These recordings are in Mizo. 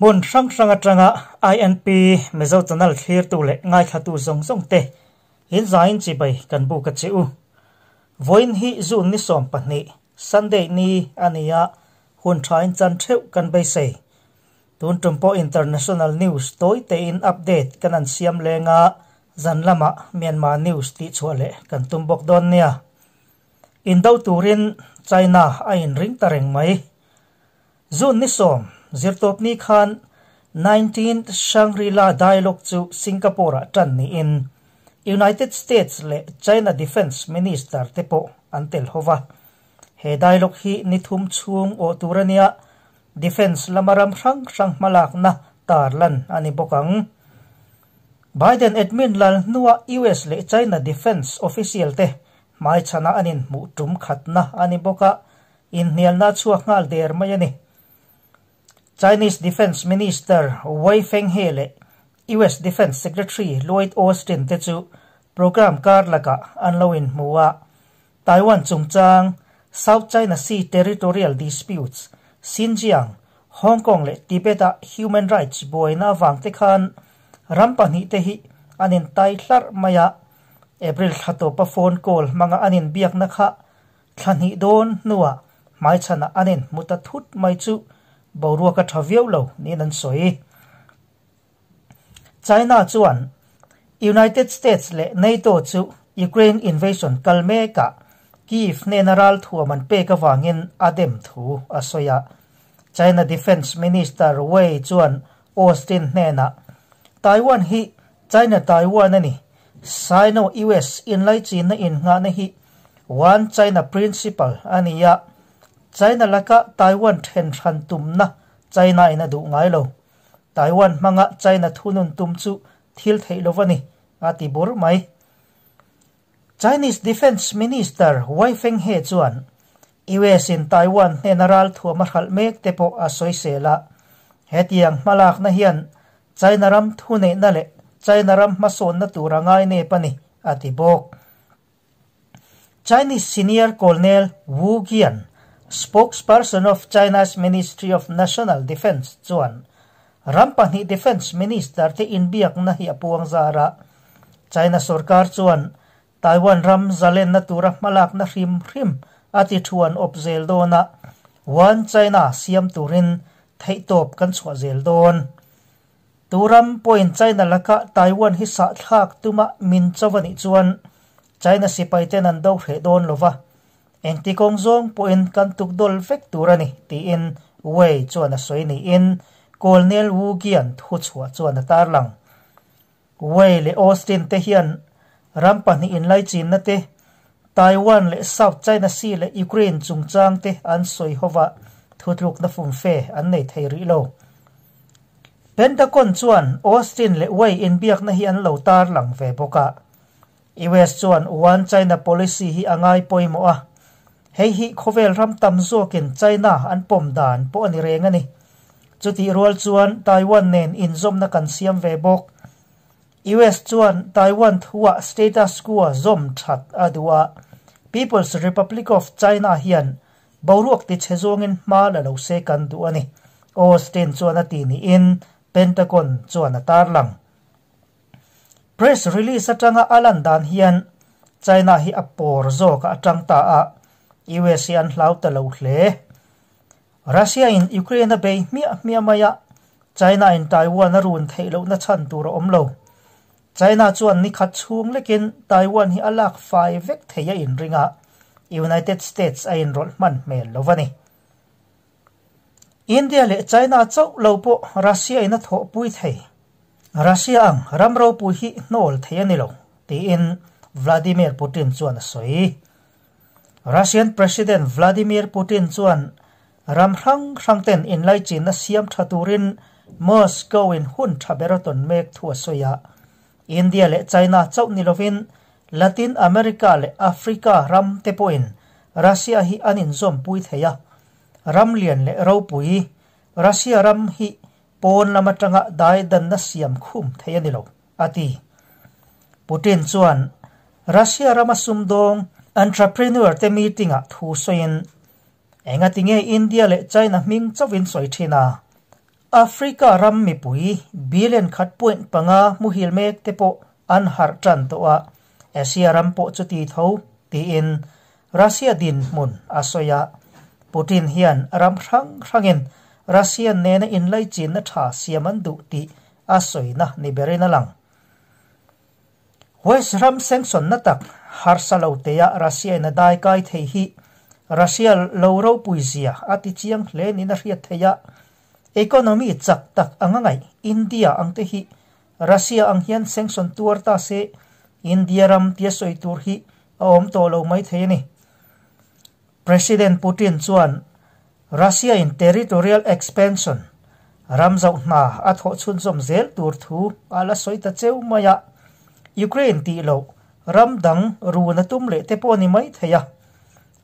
Hmun hrang hrang atanga INP Mizo Channel thlirtu leh ngaithlatu zawng zawng te in zain chibai kan buk a che u. Vawiin hi June ni 12, Sunday ni a ni a, hun thain chan theuh kan beisei. Tun tum pawh International News tawi tein update kan an siam leng a, zan lamah Myanmar News tihchhuah leh kan tum bawk dawn nia. Indo turin China a inring ta reng mai. June ni 10, zirtawpni khan 19th Shangri-La Dialogue chu Singapore-ah tan niin United States leh China Defence Minister te pawh an tel ho va. He dialogue hi ni thum chhung awh tur a nia, Defence lama ram hrang hrang hmalakna tarlan a ni bawk ang. Biden admin lal hnua US leh China Defence official te hmaichhana an inhmuh tum khatna a ni bawk a, inhnialna chhuak nghal der mai a ni. Chinese Defence Minister Wei Fenghe leh US Defence Secretary Lloyd Austin te chu program kar lakah an lo inhmu a, Taiwan chungchang, South China Sea territorial disputes, Xinjiang, Hong Kong leh Tibet-a human rights buaina avang te khan ram pahnih te hi an intai hlarh mai a, April thla tawpa phone call hmanga an inbiakna kha thla hnih dawn hnuah hmaichhanah an inhmu ta thut mai chu boruak a tha viau lo niin an sawi. China chuan United States leh NATO chu Ukraine invasion kal mekah Kyiv hnena ral thuam an pek avangin a dem thu a sawi a. China Defence Minister Wei chuan Austin hnenah, Taiwan hi China Taiwan a ni, Sino-US inlaichinna innghahna hi One China Principle a ni a, China laka Taiwan then hran tumna China in a duh ngai lo. Taiwan hmanga China thunun tum chu thil theih lo a ni, a ti bur mai. Chinese Defence Minister Wei Fenghe chuan US in Taiwan hnena ral thuam a hralh mek te pawh a sawisel a, hetiang hmalakna hian China ram thuneihna leh China ram hmasawnna tur a ngai nep a ni, a ti bawk. Chinese Senior Colonel Wu Qian, spokesperson of China's Ministry of National Defence chuan ram pahnih Defence Minister te inbiakna hi a puang zar a, China sorkar chuan Taiwan ram zalenna tura hmalakna hrim hrim a ti thuan awp zel dawn a, One China siam turin theihtawp kan chhuah zel dawn. Tu ram pawhin China laka Taiwan hi sahthlak tuma min cho a nih chuan China sipai ten an do hreh dawn lova, engti kawng zawng pawhin kan tukdawl vek tur a ni, tiin Wei chuan a sawi niin Colonel Wu Gian thuchhuah chuan a tarlang. Wei leh Austin te hian ram pahnih inlaichinna te, Taiwan leh South China Sea leh Ukraine chungchang te an sawi hova thutlukna fumfe an nei thei rih lo. Pentagon chuan Austin leh Wei inbiakna hi an lo tarlang ve bawk a. US chuan One China Policy hi a ngai pawimawh a, hei hi khawvel ram tam zawkin China an pawm dan pawh a ni reng a ni. Chutih rual chuan Taiwan nen inzawmna kan siam ve bawk. US chuan Taiwan thuah status quo zawm that a duh a, People's Republic of China hian boruak tichhe zawngin hma la lo se kan duh a ni, Austin chuan a ti niin Pentagon chuan a tarlang. Press release atanga a lan dan hian China hi a pawr zawkah a tang ta a, US hi an hlau ta lo hle. Russia in Ukraine a bei hmiah hmiah mai a, China in Taiwan a run theih lohna chhan tur a awm lo. China chuan ni khat chhung lekin Taiwan hi a lak fai vek thei a inring a, United States a inrawlh hman hmel lo a ni. India leh China chauh lo pawh Russia in a thawhpui thei. Russia ang ram ropui hi hnawl thei a ni lo, tiin Vladimir Putin chuan a sawi. Russian President Vladimir Putin chuan ram hrang hrang ten inlaichinna siam tha turin Moscow in hun tha ber a tawn mek thu a sawi a. India leh China chauh ni lovin Latin America leh Africa ram te pawhin Russia hi an inzawmpui thei a. Ram lian leh ropui Russia ram hi pawn lam atanga daidanna siam khum thei a ni lo, a ti. Putin chuan Russia rama sumdawng entrepreneur te meeting-ah thu sawiin, Enga tinge India leh China hming chauhin sawi thin a? Africa ram mipui billion khat point panga muhil mek te pawh an harh tan tawh a, Asia ram pawh chuti tho tiin Russia dinhmun a sawi a. Putin hian ram hrang hrangin Russia nena inlaichinna tha siam an duh tih a sawina ni berin a lang. West ram sanction na tak harsa lo tea Russia in a dai kai thei hi Russia lo ropui zia a ti chiang hle niin a hriat theih a. Economy chak tak anga ngaih India ang te hi Russia ang hian sanction tuar ta se India ram tia sawi tur hi a awm tawh lo mai thei a ni. President Putin chuan Russia in territorial expansion ram zauh hna a thawh chhunzawm zel tur thu a la sawi ta cheu mai a, Ukraine tih loh ram dang run a tum leh te pawh a ni mai thei a.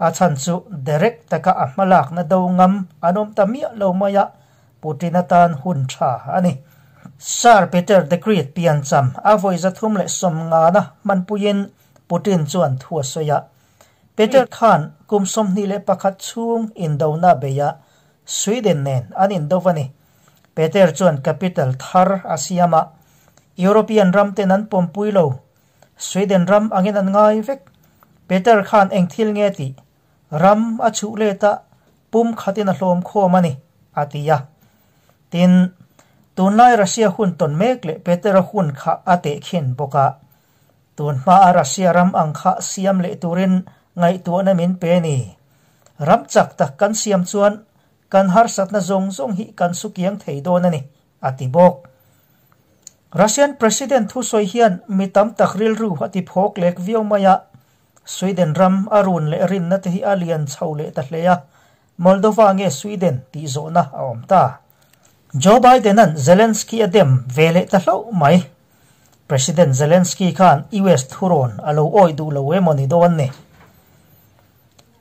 A chhan chu direct taka a hmalakna do ngam an awm ta miah lo mai a, Putin atan hun tha a ni. Sir Peter the Great piancham a vawi 350na hmanpuiin Putin chuan thu a sawi a. Peter khan kum 21 chhung indona bei a, Sweden nen an indo a ni. Peter chuan capital thar a siam a, European ram ten an pawmpui lo. Sweden ram angin an ngai vek. Peter khan eng thil nge tih? Ram a chhuh let a, pum khatin a hlawm khawm a ni, a ti a. Tin, tunlai Russia hun tawn mek leh Peter-a hun kha a tehkhin bawk a. Tun hmaa Russia ram ang kha siam leh turin ngaihtuahna min pe ni. Ram chak tak kan siam chuan kan harsatna zawng zawng hi kan sukiang thei dawn a ni, a ti bawk. Russian President thusawi hian mi tam tak rilru a ti phawk lek viau mai a, Sweden ram a run leh rinna te hi a lian chho leh ta hle a, Moldova nge Sweden tih zawhna a awm ta. Joe Biden-a'n Zelensky a dem ve leh ta hlauh mai. President Zelensky khan US thurawn a lo awih duh lo emaw ni dawn ni.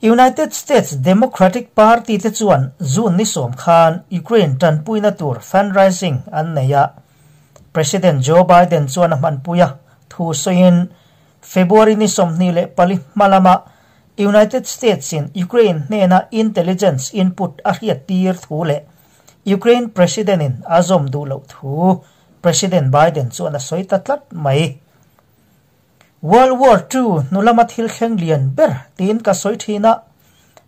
United States Democratic Party te chuan June ni sawm khan Ukraine tanpuina tur fundraising an nei a. President Joe Biden chuan a hmanpui a, thu sawiin February ni 24 hma lama United States in Ukraine hnena intelligence input a hriat tir thu leh Ukraine President in a zawm duh loh thu President Biden chuan a sawi ta tlat mai. World War II hnu lama thil thleng lian ber tiin ka sawi thin a,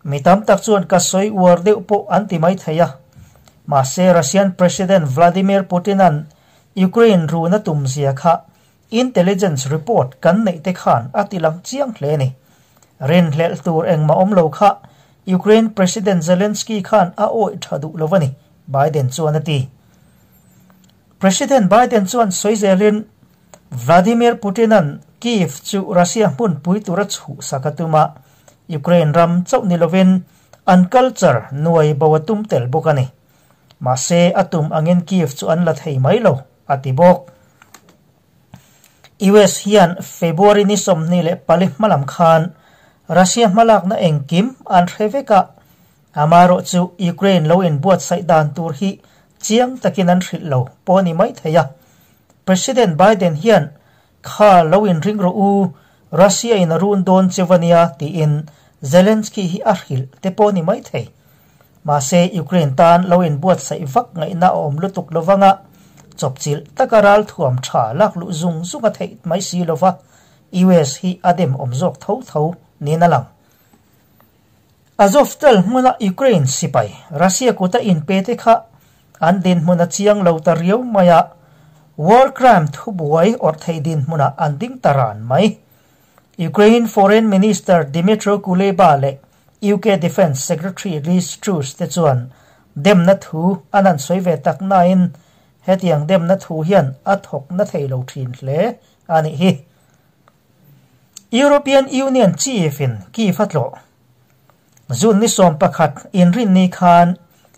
mi tam tak chuan ka sawi uar deuh pawh an ti mai thei a. Mahse Russian President Vladimir Putin-a'n Ukraine run a tum zia kha intelligence report kan neih te khan a ti lang chiang hle a ni. Rinhlelh tur engmah awm lo kha Ukraine President Zelensky khan a awih tha duh lo a ni, Biden chuan a ti. President Biden chuan sawi zelin Vladimir Putin-a'n Kyiv chu Russia hmunpui tura chhuhsak a tum a, Ukraine ram chauh ni lovin an culture nuai bo a tum tel bawk a ni. Mahse, a tum angin Kyiv chu an la thei mai lo, a ti bawk. US hian February ni 24 hmalam khan Russia hmalakna engkim an hre vek a, amaherawh chu Ukraine lo inbuatsaih dan tur hi chiang takin an hrilh lo pawh a ni mai thei a. President Biden hian kha lo inring rawh u, Russia in a run dawn cheu a nia tiin Zelensky hi a hrilh te pawh a ni mai thei. Mahse, Ukraine tan lo inbuatsaih vak ngaihna a awm lutuk lovang a, chawpchilh taka ralthuam tha lak luh zung zung a theih mai si lova, US hi a dem awm zawk tho tho niin a lang. Azovstal hmuna Ukraine sipai Russia kuta inpe te kha an dinhmun a chiang lo ta riau mai a, war crime thubuai awrh theih dinhmunah an ding ta ran mai. Ukraine Foreign Minister Dmytro Kuleba leh UK Defence Secretary Liz Truss te chuan demna thu an han sawi ve tak nain hetiang demna thu hian a thawk na thei lo thin hle a nih hi. European Union Chief in Kyiv a tlawh. June ni 11 inrinni khan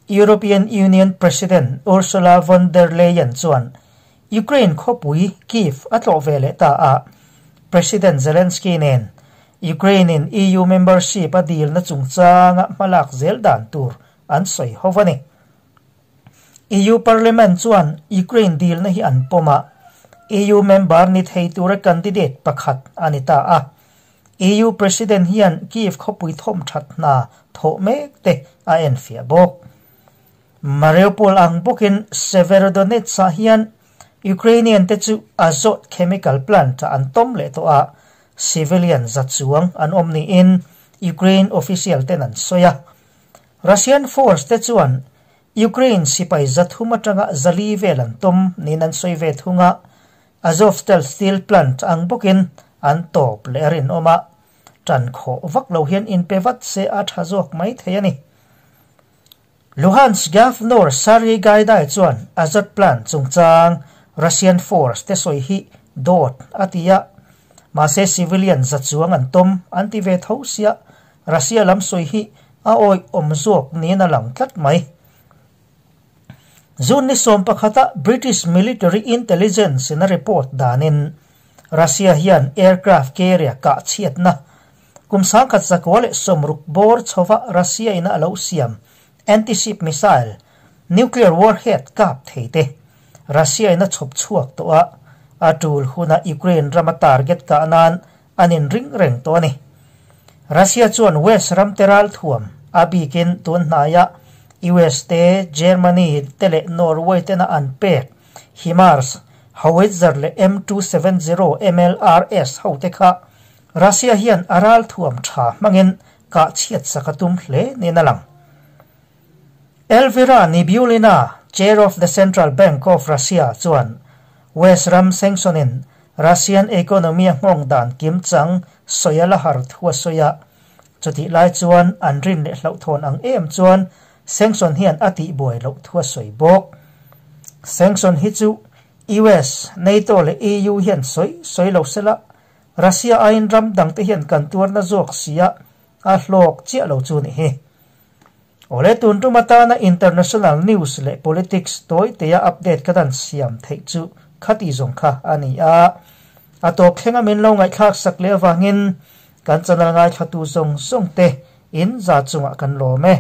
European Union President Ursula von der Leyen chuan Ukraine khawpui Kyiv a tlawh ve leh ta a, President Zelensky nen Ukraine in EU membership a dilna chungchanga hmalak zel dan tur an sawi ho a ni. EU Parliament chuan Ukraine dilna hi an pawm a, EU member ni thei tura candidate pakhat a ni ta a. EU President hian Kyiv khawpui thawm that hna thawh mek te a enfiah bawk. Mariupol ang bawkin Severodonetsk-ah hian Ukrainian te chu Azot chemical plant-ah an tawm leh tawh a, civilian za chuang an awm niin Ukraine official ten an sawi a. Russian force te chuan Ukraine sipai 300 atanga 400 vel an tawm niin an sawi ve thung a, Azovstal steel plant ang bawkin an tawp leh a rinawm a, tan khawh vak lo hian inpe vat se a tha zawk mai thei a ni. Luhansk Governor Serhiy Gaidai chuan Azot plant chungchang Russian force te sawi hi dawt a ti a, mahse civilian za chuang an tawm an ti ve tho sia, Russia lam sawi hi a awih awm zawk niin a lang tlat mai. June ni 11-a British Military Intelligence in a report danin Russia hian aircraft carrier kah chhiatna kum 1960 bawr chhova Russia in a lo siam anti-ship missile nuclear warhead kap thei te Russia in a chhawp chhuak tawh a, a tul huna Ukraine rama target kah nan an in ring reng tawh a ni. Russia chuan West ram te ral thuam a bikin tun hnaia US te, Germany te leh Norway tena an pek HIMARS, Howitzer leh M270 MLRS ho te kha Russia hian a ral thuam tha hmangin kah chhiat sak a tum hle niin a lang. Elvira Nabiullina, Chair of the Central Bank of Russia chuan West ram sanction-in Russian economy a nghawng dan kim chang sawi a la har thu a sawi a. Chutih lai chuan an rin leh hlauhthawn ang em chuan sanction hian a tihbuai loh thu a sawi bawk. Sanction hi chu US, NATO leh EU hian sawi sawi lo sela, Russia aiin ram dangte hian kan tuarna zawk sia a hlawk chiah lo chu ni hi. Awle tun tum atana international news leh politics tawi tea update ka dan siam theih chu khati zawng kha a ni a. A tawp thlenga min lo ngaihthlak sak leh awangin kan channel ngaithlatu zawng zawng te in za chungah kan lawm e.